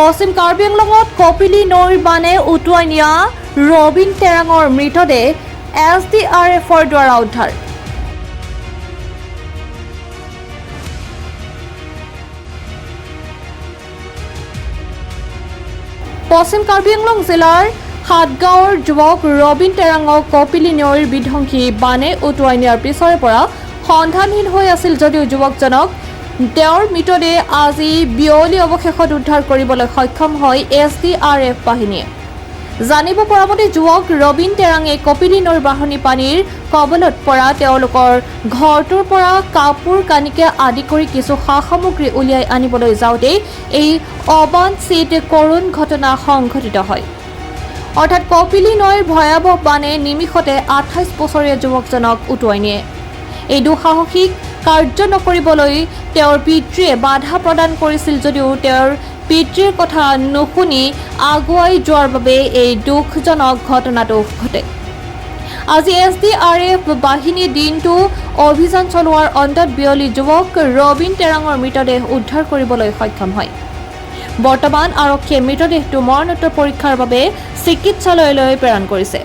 পশ্চিম কাৰ্বি আংলঙত কপিলী নৈৰ বানে উটুৱাই নিয়া ৰবীন তেৰাঙৰ মৃতদেহ এছ ডি আৰ এফৰ দ্বাৰা উদ্ধাৰ। পশ্চিম কাৰ্বি আংলং জিলাৰ সাতগাঁৱৰ যুৱক ৰবীন তেৰাঙক কপিলী নৈৰ বিধ্বংসী বানে উটুৱাই নিয়াৰ পিছৰে পৰা সন্ধানহীন হৈ আছিল যদিও যুৱকজনক তেওঁৰ মৃতদেহ আজি বিয়লি অৱশেষত উদ্ধাৰ কৰিবলৈ সক্ষম হয় এছ ডি আৰ এফ বাহিনীয়ে। জানিব পৰা মতে, যুৱক ৰবীন তেৰাঙে কপিলী নৈৰ বাঢ়নী পানীৰ কবলত পৰা তেওঁলোকৰ ঘৰটোৰ পৰা কাপোৰ কানিকে আদি কৰি কিছু সা সামগ্ৰী উলিয়াই আনিবলৈ যাওঁতেই এই অবাঞ্ছিত কৰুণ ঘটনা সংঘটিত হয়। অৰ্থাৎ কপিলী নৈৰ ভয়াৱহ বানে নিমিষতে 28 বছৰীয়া যুৱকজনক উটুৱাই নিয়ে। এই দুঃসাহসিক কাৰ্য নকৰিবলৈ তেওঁৰ পিতৃয়ে বাধা প্ৰদান কৰিছিল যদিও তেওঁৰ পিতৃৰ কথা নুশুনি আগুৱাই যোৱাৰ বাবে এই দুখজনক ঘটনাটো ঘটে। আজি এছ ডি আৰ এফ বাহিনীয়ে দিনটো অভিযান চলোৱাৰ অন্তত বিয়লি যুৱক ৰবীন তেৰাঙৰ মৃতদেহ উদ্ধাৰ কৰিবলৈ সক্ষম হয়। বৰ্তমান আৰক্ষীয়ে মৃতদেহটো মৰণোত্তৰ পৰীক্ষাৰ বাবে চিকিৎসালয়লৈ প্ৰেৰণ কৰিছে।